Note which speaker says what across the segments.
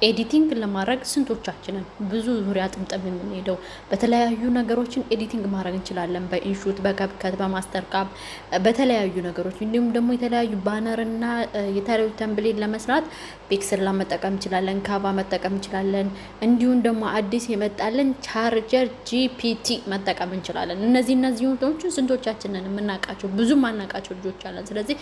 Speaker 1: Editing ለማድረግ ስንቶቻችንን ብዙ ዙሪያ ጥምጥም የምንሄደው? በተለያዩ ነገሮችን editing ማድረግ እንችላለን። በ InShot፣ በ CapCut፣ በ MasterCap፣ በተለያዩ ነገሮች፣ እንዲሁም ደግሞ የተለያዩ banner እና የተለያዩ thumbnail ለመስራት Pixel መጠቀም እንችላለን፣ Canva መጠቀም እንችላለን። እንዲሁም ደግሞ አዲስ የመጣልን ChatGPT መጠቀም እንችላለን። እነዚህዎችን ስንቶቻችንን የምናውቃቸው? ብዙ ማናውቃቸው ልጆች አለን። ስለዚህ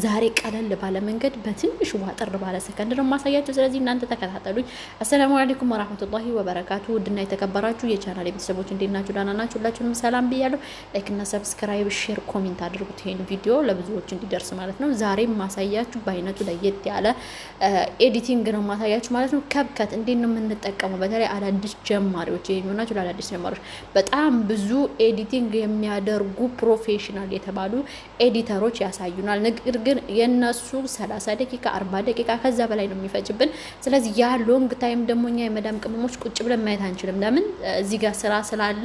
Speaker 1: ዛሬ ቀለል ባለ መንገድ በትንሽ አጠር ባለ ሰከንድ ነው ማሳያችሁ። ስለዚህ እናንተ ተከታተሉኝ። አሰላሙ አለይኩም ወራህመቱላሂ ወበረካቱ። ውድና የተከበራችሁ የቻናል ቤተሰቦች እንዴት ናችሁ? ደህና ናችሁ? ሁላችሁንም ሰላም ብያለሁ። Like እና subscribe፣ share፣ comment አድርጉት ይሄን ቪዲዮ ለብዙዎች እንዲደርስ ማለት ነው። ዛሬ ማሳያችሁ በአይነቱ ለየት ያለ editing ነው ማሳያችሁ ማለት ነው። CapCut እንዴት ነው የምንጠቀመው? በተለይ አዳዲስ ጀማሪዎች የሚሆናችሁ፣ ለአዳዲስ ጀማሪዎች በጣም ብዙ editing የሚያደርጉ professional የተባሉ editor ኦች ያሳዩናል። ነገር ግን የነሱ 30 ደቂቃ፣ 40 ደቂቃ ከዛ በላይ ነው የሚፈጅብን። ስለዚህ ያ long time ደግሞ እኛ የመዳም ቅመሞች ቁጭ ብለን ማየት አንችልም። ለምን? እዚህ ጋር ስራ ስላለ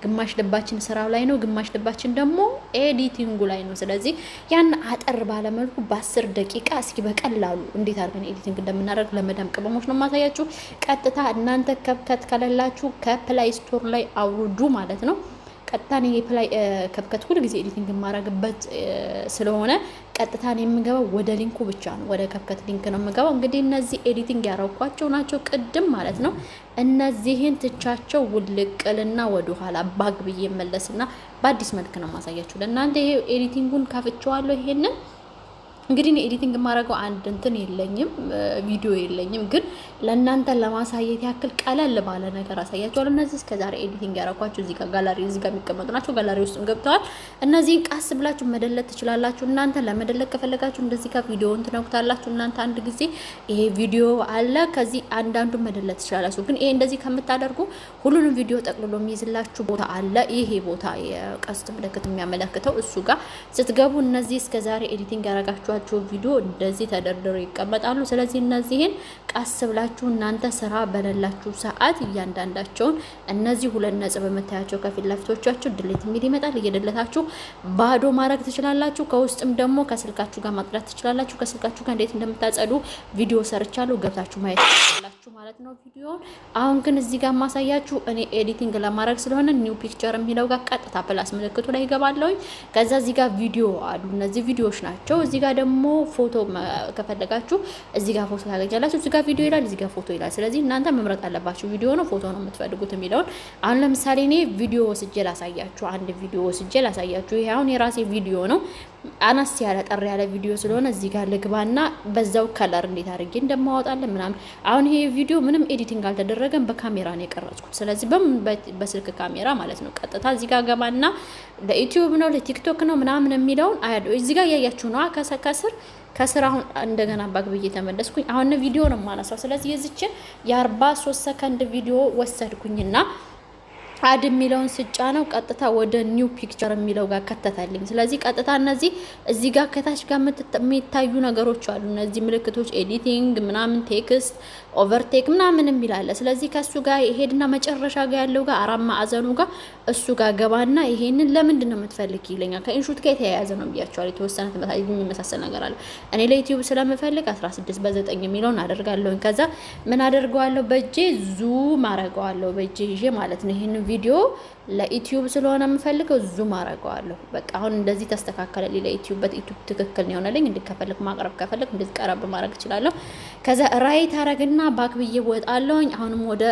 Speaker 1: ግማሽ ልባችን ስራው ላይ ነው፣ ግማሽ ልባችን ደግሞ editing ኡ ላይ ነው። ስለዚህ ያን አጠር ባለመልኩ በ10 ደቂቃ እስኪ በቀላሉ እንዴት አድርገን editing እንደምናደርግ ለመዳም ቅመሞች ነው የማሳያችሁ። ቀጥታ እናንተ CapCut ከሌላችሁ ከ Play Store ላይ አውርዱ ማለት ነው። ቀጥታ እኔ Play CapCut ሁል ጊዜ editing የማደርግበት ስለሆነ ቀጥታ ነው የምገባው፣ ወደ link ኡ ብቻ ነው፣ ወደ CapCut link ነው የምገባው። እንግዲህ እነዚህ editing ያረኳቸው ናቸው ቅድም ማለት ነው። እነዚህን ትቻቸው ውልቅልና ወደ ኋላ back ብዬ መለስና በአዲስ መልክ ነው ማሳያችሁ ለእናንተ። ይሄ editing ኡን ከፍቼዋለሁ። ይሄንን እንግዲህ editing የማደርገው አንድ እንትን የለኝም፣ ቪዲዮ የለኝም፣ ግን ለእናንተ ለማሳየት ያክል ቀለል ባለ ነገር አሳያችኋለሁ። እነዚህ እስከዛሬ editing ያደረኳቸው እዚህ ጋር ጋላሪ እዚህ ጋር የሚቀመጡ ናቸው። ጋላሪ ውስጥም ገብተዋል። እነዚህን ቀስ ብላችሁ መደለት ትችላላችሁ። እናንተ ለመደለት ከፈለጋችሁ እንደዚህ ጋር ቪዲዮውን ትነኩታላችሁ። እናንተ አንድ ጊዜ ይሄ ቪዲዮ አለ፣ ከዚህ አንዳንዱን መደለት ትችላላችሁ። ግን ይሄ እንደዚህ ከምታደርጉ ሁሉንም ቪዲዮ ጠቅልሎ የሚይዝላችሁ ቦታ አለ። ይሄ ቦታ የቀስት ምልክት የሚያመለክተው እሱ ጋር ስትገቡ እነዚህ እስከዛሬ editing ያደረጋችኋቸው ቪዲዮ እንደዚህ ተደርድረው ይቀመጣሉ። ስለዚህ እነዚህን ቀስ ብላችሁ እናንተ ስራ በሌላችሁ ሰዓት እያንዳንዳቸውን እነዚህ ሁለት ነጥብ የምታያቸው ከፊት ለፊቶቻቸው delete የሚል ይመጣል። እየደለታችሁ ባዶ ማድረግ ትችላላችሁ። ከውስጥም ደግሞ ከስልካችሁ ጋር ማጽዳት ትችላላችሁ። ከስልካችሁ ጋር እንዴት እንደምታጸዱ ቪዲዮ ሰርቻለሁ፣ ገብታችሁ ማየት ትችላላችሁ ማለት ነው ቪዲዮውን። አሁን ግን እዚህ ጋር ማሳያችሁ እኔ editing ለማድረግ ስለሆነ new picture የሚለው ጋር ቀጥታ plus ምልክቱ ላይ ይገባለሁኝ። ከዛ እዚህ ጋር ቪዲዮ አሉ። እነዚህ ቪዲዮዎች ናቸው። እዚህ ጋር ደግሞ ፎቶ ከፈለጋችሁ እዚህ ጋር ፎቶ ታገኛላችሁ። እዚህ ጋር ቪዲዮ ይላል፣ እዚህ ጋር ፎቶ ይላል። ስለዚህ እናንተ መምረጥ አለባችሁ። ቪዲዮ ነው ፎቶ ነው የምትፈልጉት የሚለውን። አሁን ለምሳሌ እኔ ቪዲዮ ወስጄ ላሳያችሁ። አንድ ቪዲዮ ወስጄ ላሳያችሁ። ይሄ አሁን የራሴ ቪዲዮ ነው። አነስ ያለ ጠር ያለ ቪዲዮ ስለሆነ እዚህ ጋር ልግባና በዛው color እንዴት አድርጌ እንደማወጣለን ምናምን። አሁን ይሄ ቪዲዮ ምንም editing አልተደረገም፣ በካሜራ ነው የቀረጽኩት። ስለዚህ በምን በስልክ ካሜራ ማለት ነው። ቀጥታ እዚህ ጋር ገባና ለ YouTube ነው ለ TikTok ነው ምናምን የሚለውን እዚህ ጋር እያያችሁ ነው። ከስር ከስር አሁን እንደገና back ብዬ ተመለስኩኝ። አሁን ቪዲዮ ነው የማነሳው። ስለዚህ የዚችን የ43 ሰከንድ ቪዲዮ ወሰድኩኝና add የሚለውን ስጫነው ቀጥታ ወደ new picture የሚለው ጋር ከተተልኝ። ስለዚህ ቀጥታ እነዚህ እዚህ ጋር ከታች ጋር የሚታዩ ነገሮች አሉ። እነዚህ ምልክቶች editing ምናምን፣ text overtake ምናምን የሚል አለ። ስለዚህ ከሱ ጋር ሄድና መጨረሻ ጋር ያለው ጋር አራት ማዕዘኑ ጋር እሱ ጋር ገባና ይሄንን ለምንድን ነው የምትፈልግ ይለኛል። ከ InShot ጋር የተያያዘ ነው ብያቸዋል። የተወሰነ የሚመሳሰል ነገር አለ። እኔ ለ YouTube ስለምፈልግ 16 በ9 የሚለውን አደርጋለሁ። ከዛ ምን አደርገዋለሁ? በእጄ zoom አረገዋለሁ። በእጄ ይዤ ማለት ነው። ይሄንን ቪዲዮ ለ YouTube ስለሆነ የምፈልገው zoom አረገዋለሁ። በቃ አሁን እንደዚህ ተስተካከለ። ለ YouTube በ YouTube ትክክል ነው የሆነልኝ። እንዲከፈልግ ማቅረብ ከፈለግ እንደዚህ ቀረብ ማድረግ እችላለሁ። ከዛ right አረግና back ብዬ ወጣለሁኝ። አሁንም ወደ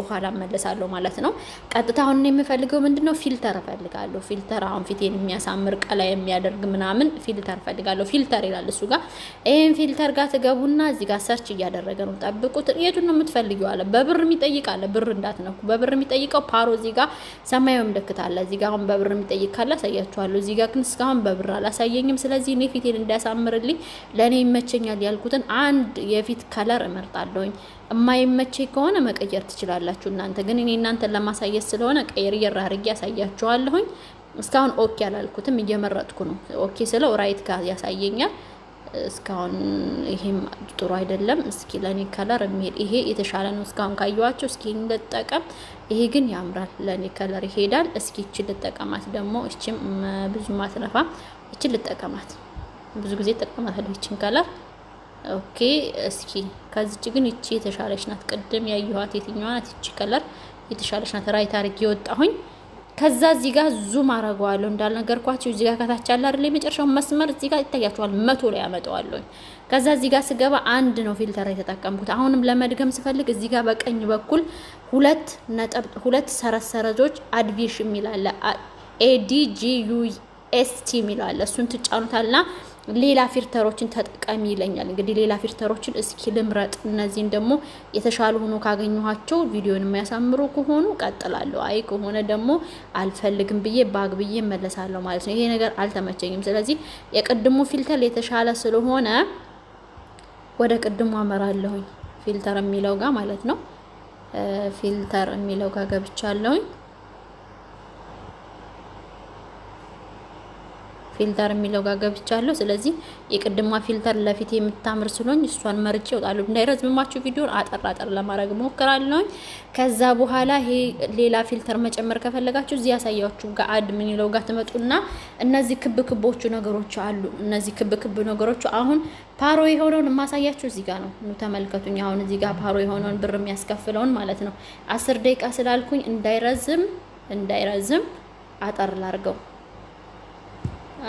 Speaker 1: ኋላ መለሳለሁ ማለት ነው። ቀጥታ አሁን የምፈልገው ምንድነው? Filter እፈልጋለሁ። Filter አሁን ፊቴን የሚያሳምር፣ ቀላ የሚያደርግ ምናምን filter እፈልጋለሁ። Filter ይላል እሱ ጋር። ይሄን filter ጋር ትገቡና እዚህ ጋር search እያደረገ ነው። ጠብቁት። የቱን ነው የምትፈልጊው አለ። በብር የሚጠይቅ አለ። ብር እንዳትነኩ። በብር የሚጠይቀው ፓሮ እዚህ ጋር ሰማያዊ ምልክት አለ። እዚህ ጋር አሁን በብር የሚጠይቅ ካለ አሳያችኋለሁ። እዚህ ጋር ግን እስካሁን በብር አላሳየኝም። ስለዚህ እኔ ፊቴን እንዲያሳምርልኝ ለእኔ ይመቸኛል ያልኩትን አንድ የፊት color እመርጣለሁኝ። የማይመቸኝ ከሆነ መቀየር ትችላላችሁ እናንተ። ግን እኔ እናንተን ለማሳየት ስለሆነ ቀየር አድርጌ ያሳያችኋለሁኝ። እስካሁን okay አላልኩትም፣ እየመረጥኩ ነው። Okay ስለው right ጋር ያሳየኛል። እስካሁን ይሄም ጥሩ አይደለም። እስኪ ለኔ color የሚሄድ ይሄ የተሻለ ነው እስካሁን ካየኋቸው። እስኪ ልጠቀም። ይሄ ግን ያምራል፣ ለኔ color ይሄዳል። እስኪ እቺ ልጠቀማት ደግሞ። እቺም ብዙ ማትለፋ እቺ ልጠቀማት። ብዙ ጊዜ እጠቀማታለሁ እቺን color። Okay፣ እስኪ ከዚች ግን ይቺ የተሻለች ናት። ቅድም ያየኋት የትኛዋ ናት? ይቺ color የተሻለች ናት። Right አድርጌ ወጣሁኝ። ከዛ እዚህ ጋር zoom አረገዋለሁ። እንዳልነገርኳችሁ እዚህ ጋር ከታች ያለ አይደል የመጨረሻው መስመር እዚህ ጋር ይታያችኋል። 100 ላይ ያመጣዋለሁ። ከዛ እዚህ ጋር ስገባ አንድ ነው filter የተጠቀምኩት። አሁንም ለመድገም ስፈልግ እዚህ ጋር በቀኝ በኩል ሁለት ነጥብ ሁለት ሰረዝ ሰረዞች አድቪሽ የሚል አለ፣ ADJUST የሚል አለ። እሱን ትጫኑታልና ሌላ filter ኦችን ተጠቀሚ ይለኛል። እንግዲህ ሌላ filter ኦችን እስኪ ልምረጥ። እነዚህን ደግሞ የተሻሉ ሆኖ ካገኘኋቸው፣ ቪዲዮን የሚያሳምሩ ከሆኑ ቀጥላለሁ። አይ ከሆነ ደግሞ አልፈልግም ብዬ back ብዬ እመለሳለሁ ማለት ነው። ይሄ ነገር አልተመቸኝም። ስለዚህ የቅድሙ filter የተሻለ ስለሆነ ወደ ቅድሙ አመራለሁኝ። Filter የሚለው ጋር ማለት ነው። Filter የሚለው ጋር ገብቻለሁኝ። Filter የሚለው ጋር ገብቻለሁ። ስለዚህ የቅድሟ filter ለፊት የምታምር ስለሆኝ እሷን መርጬ እወጣለሁ። እንዳይረዝምማችሁ ቪዲዮን አጠር አጠር ለማድረግ ሞክራለሁኝ። ከዛ በኋላ ይሄ ሌላ filter መጨመር ከፈለጋችሁ እዚህ ያሳያችሁ ጋር add የሚለው ጋር ትመጡና እነዚህ ክብ ክቦቹ ነገሮች አሉ። እነዚህ ክብ ክብ ነገሮቹ አሁን pro የሆነውን የማሳያችሁ እዚህ ጋር ነው። ኑ ተመልከቱኝ። አሁን እዚህ ጋር pro የሆነውን ብር የሚያስከፍለውን ማለት ነው። 10 ደቂቃ ስላልኩኝ እንዳይረዝም አጠር ላርገው፣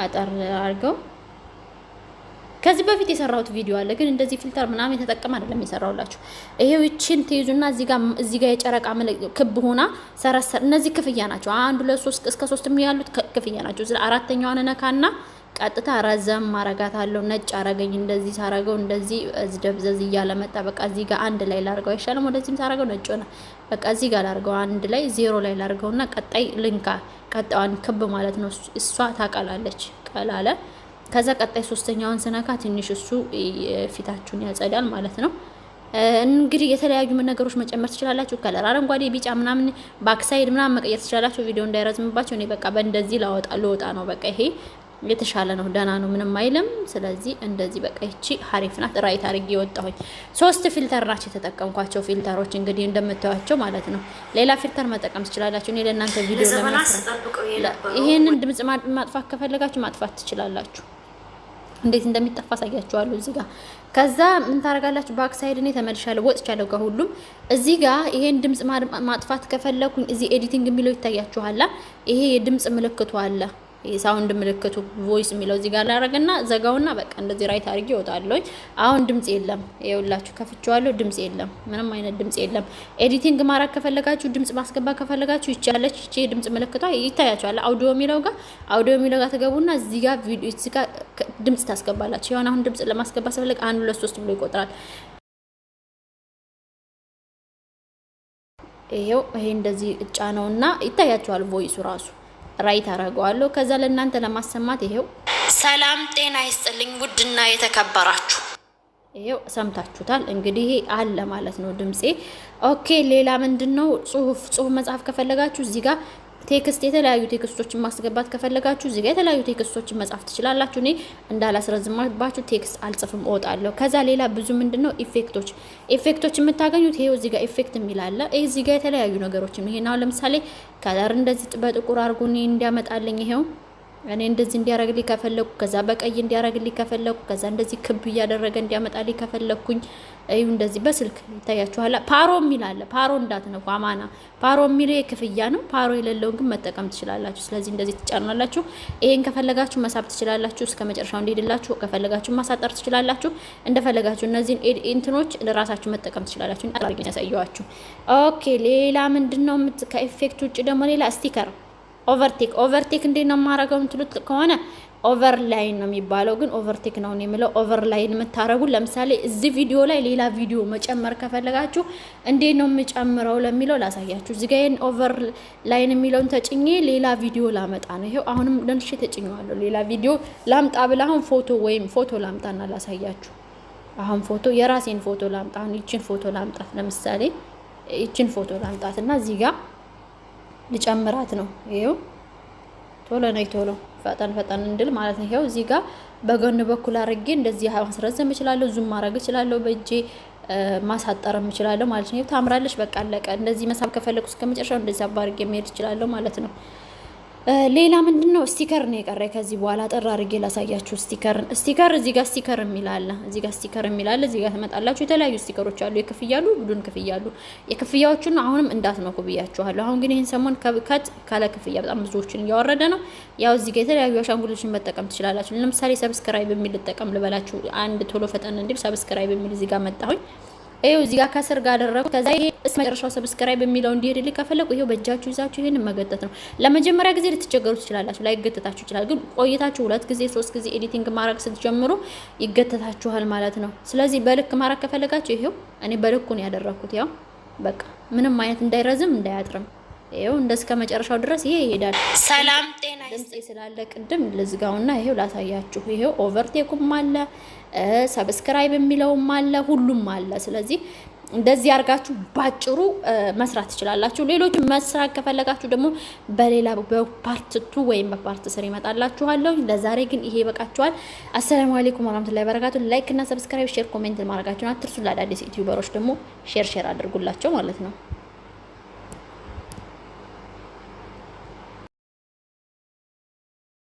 Speaker 1: አጠር አድርገው። ከዚህ በፊት የሰራሁት ቪዲዮ አለ፣ ግን እንደዚህ filter ምናምን የተጠቀመ አይደለም የሰራሁላችሁ። ይሄው ይቺን ትይዙና እዚህ ጋር የጨረቃ ክብ ሆና ሰረሰር፣ እነዚህ ክፍያ ናቸው። አንድ፣ ሁለት፣ ሶስት፣ እስከ ሶስት ያሉት ክፍያ ናቸው። ስለ አራተኛዋን ነካና ቀጥታ ረዘም ማረጋታለሁ። ነጭ አረገኝ። እንደዚህ ሳረገው እንደዚህ ደብዘዝ እያለ መጣ። በቃ እዚህ ጋር አንድ ላይ ላርገው አይሻልም? ወደዚህም ሳረገው ነጭ ሆነ። በቃ እዚህ ጋር ላርገው፣ አንድ ላይ ዜሮ ላይ ላርገውና ቀጣይ ልንካ። ቀጣዩን ክብ ማለት ነው። እሷ ታቀላለች። ቀላለ። ከዛ ቀጣይ ሶስተኛውን ስነካ ትንሽ እሱ ፊታችሁን ያጸዳል ማለት ነው። እንግዲህ የተለያዩ ነገሮች መጨመር ትችላላችሁ። Color አረንጓዴ፣ ቢጫ ምናምን backside ምናምን መቀየር ትችላላችሁ። ቪዲዮ እንዳይረዝምባችሁ እኔ በቃ በእንደዚህ ላወጣ ልወጣ ነው። በቃ ይሄ የተሻለ ነው፣ ደህና ነው፣ ምንም አይልም። ስለዚህ እንደዚህ በቃ ይቺ ሀሪፍ ናት። Right አድርጌ ወጣሁኝ። ሶስት filter ናቸው የተጠቀምኳቸው filter ኦች እንግዲህ እንደምታዩቸው ማለት ነው። ሌላ filter መጠቀም ትችላላችሁ። እኔ ለእናንተ ቪዲዮ ለመስራት ይሄንን ድምጽ ማጥፋት ከፈለጋችሁ ማጥፋት ትችላላችሁ። እንዴት እንደሚጠፋ አሳያችኋለሁ እዚህ ጋር። ከዛ ምን ታደርጋላችሁ? Backside እኔ ተመልሻለሁ፣ ወጥቻለሁ ከሁሉም። እዚህ ጋር ይሄን ድምጽ ማጥፋት ከፈለኩኝ እዚህ editing የሚለው ይታያችኋላ። ይሄ የድምጽ ምልክቱ አለ፣ የ sound ምልክቱ voice የሚለው እዚህ ጋር ላረግና ዘጋውና በቃ እንደዚህ right አድርጌ እወጣለሁ። አሁን ድምጽ የለም። ይኸውላችሁ ከፍቼዋለሁ፣ ድምጽ የለም። ምንም አይነት ድምጽ የለም። Editing ማድረግ ከፈለጋችሁ፣ ድምጽ ማስገባት ከፈለጋችሁ ይቻለች። ይቺ የድምጽ ምልክቷ ይታያችኋል። አውዲዮ የሚለው ጋር ትገቡና እዚህ ጋር ቪዲዮ፣ እዚህ ጋር ድምጽ ታስገባላችሁ። የሆነ አሁን ድምጽ ለማስገባት ስፈልግ አንድ፣ ሁለት፣ ሶስት ብሎ ይቆጥራል። ይሄው ይሄ እንደዚህ እጫነውና ይታያችኋል voice ኡ ራሱ፣ right አደርገዋለሁ። ከዛ ለእናንተ ለማሰማት ይሄው።
Speaker 2: ሰላም ጤና ይስጥልኝ ውድና የተከበራችሁ።
Speaker 1: ይሄው ሰምታችሁታል። እንግዲህ ይሄ አለ ማለት ነው ድምጼ። Okay፣ ሌላ ምንድን ነው? ጽሁፍ መጻፍ ከፈለጋችሁ እዚህ ጋር text፣ የተለያዩ text ኦችን ማስገባት ከፈለጋችሁ እዚህ ጋር የተለያዩ text ኦችን መጻፍ ትችላላችሁ። እኔ እንዳላስረዝማባችሁ text አልጽፍም፣ እወጣለሁ። ከዛ ሌላ ብዙ ምንድን ነው effect ኦች፣ effect ኦች የምታገኙት ይሄው እዚህ ጋር effect የሚል አለ። ይሄ እዚህ ጋር የተለያዩ ነገሮችን ይሄን አሁን ለምሳሌ color እንደዚህ በጥቁር አድርጎ እኔ እንዲያመጣልኝ፣ ይሄው እኔ እንደዚህ እንዲያረግልኝ ከፈለኩ፣ ከዛ በቀይ እንዲያረግልኝ ከፈለኩ፣ ከዛ እንደዚህ ክብ እያደረገ እንዲያመጣልኝ ከፈለኩኝ እዩ እንደዚህ በስልክ ይታያችኋል። Pro የሚል አለ። Pro እንዳትነኩ አማና። Pro የሚለው የክፍያ ነው። Pro የሌለውን ግን መጠቀም ትችላላችሁ። ስለዚህ እንደዚህ ትጫናላችሁ። ይሄን ከፈለጋችሁ መሳብ ትችላላችሁ። እስከ መጨረሻው እንዲሄድላችሁ ከፈለጋችሁ ማሳጠር ትችላላችሁ። እንደፈለጋችሁ እነዚህን እንትኖች ራሳችሁ መጠቀም ትችላላችሁ። ያሳየኋችሁ። Okay፣ ሌላ ምንድነው? ከ effect ውጭ ደግሞ ሌላ sticker፣ overtake። Overtake እንዴት ነው የማደርገው የምትሉት ከሆነ overline ነው የሚባለው፣ ግን overtake ነው የሚለው። Overline የምታደርጉ ለምሳሌ እዚህ ቪዲዮ ላይ ሌላ ቪዲዮ መጨመር ከፈለጋችሁ እንዴት ነው የምጨምረው ለሚለው ላሳያችሁ። እዚህ ጋር ይሄን overline የሚለውን ተጭኜ ሌላ ቪዲዮ ላመጣ ነው። ይሄው አሁንም ደንሼ ተጭኜዋለሁ። ሌላ ቪዲዮ ላምጣ ብላ አሁን ፎቶ ወይም ፎቶ ላምጣና ላሳያችሁ። አሁን ፎቶ፣ የራሴን ፎቶ ላምጣ። አሁን ይችን ፎቶ ላምጣት። ለምሳሌ ይችን ፎቶ ላምጣት እና እዚህ ጋር ልጨምራት ነው። ይኸው ቶሎ ነይ፣ ቶሎ ፈጠን ፈጠን እንድል ማለት ነው። ይኸው እዚህ ጋር በጎን በኩል አድርጌ እንደዚህ ማስረዘም እችላለሁ፣ zoom ማድረግ እችላለሁ፣ በእጄ ማሳጠርም እችላለሁ ማለት ነው። ታምራለች። በቃ አለቀ። እንደዚህ መሳብ ከፈለኩ እስከ መጨረሻው እንደዚህ አባርጌ መሄድ እችላለሁ ማለት ነው። ሌላ ምንድን ነው? Sticker ነው የቀረ። ከዚህ በኋላ አጠር አድርጌ ላሳያችሁ sticker ን። Sticker እዚህ ጋር sticker የሚል አለ። እዚህ ጋር sticker የሚል አለ። እዚህ ጋር ትመጣላችሁ። የተለያዩ sticker ኦች አሉ። የክፍያ አሉ፣ ቡድን ክፍያ አሉ። የክፍያዎቹን አሁንም እንዳትነኩ ብያችኋለሁ። አሁን ግን ይህን ሰሞን CapCut ካለ ክፍያ በጣም ብዙዎችን እያወረደ ነው። ያው እዚህ ጋር የተለያዩ አሻንጉሊቶችን መጠቀም ትችላላችሁ። ለምሳሌ subscribe የሚል ልጠቀም ልበላችሁ። አንድ ቶሎ ፈጠን እንዲል subscribe የሚል እዚህ ጋር መጣሁኝ። ይኸው እዚህ ጋር ከስር ጋር አደረኩ። ከዛ ይሄ እስከ መጨረሻው subscribe የሚለው እንዲሄድልኝ ከፈለኩ ይሄው በእጃችሁ ይዛችሁ ይሄንን መገተት ነው። ለመጀመሪያ ጊዜ ልትቸገሩ ትችላላችሁ፣ ላይገተታችሁ ይችላል። ግን ቆይታችሁ 2 ጊዜ 3 ጊዜ editing ማድረግ ስትጀምሩ ይገተታችኋል ማለት ነው። ስለዚህ በልክ ማድረግ ከፈለጋችሁ ይሄው እኔ በልኩ ነው ያደረኩት። ያው በቃ ምንም አይነት እንዳይረዝም እንዳያጥርም ይሄው እንደ እስከ መጨረሻው ድረስ ይሄ ይሄዳል።
Speaker 2: ሰላም ጤና
Speaker 1: ድምጽ ስላለ ቅድም ልዝጋውና ይሄው ላሳያችሁ። ይሄው overtake ኡም አለ፣ subscribe የሚለውም አለ፣ ሁሉም አለ። ስለዚህ እንደዚህ አድርጋችሁ ባጭሩ መስራት ትችላላችሁ። ሌሎች መስራት ከፈለጋችሁ ደግሞ በሌላ በ part 2 ወይም በ part 3 ይመጣላችኋለሁ። ለዛሬ ግን ይሄ ይበቃችኋል። አሰላሙ አለይኩም ወራህመቱላሂ ወበረካቱ። Like እና subscribe፣ share፣ comment ማድረጋችሁን አትርሱ። ለአዳዲስ YouTuber ኦች ደግሞ share share አድርጉላቸው ማለት ነው።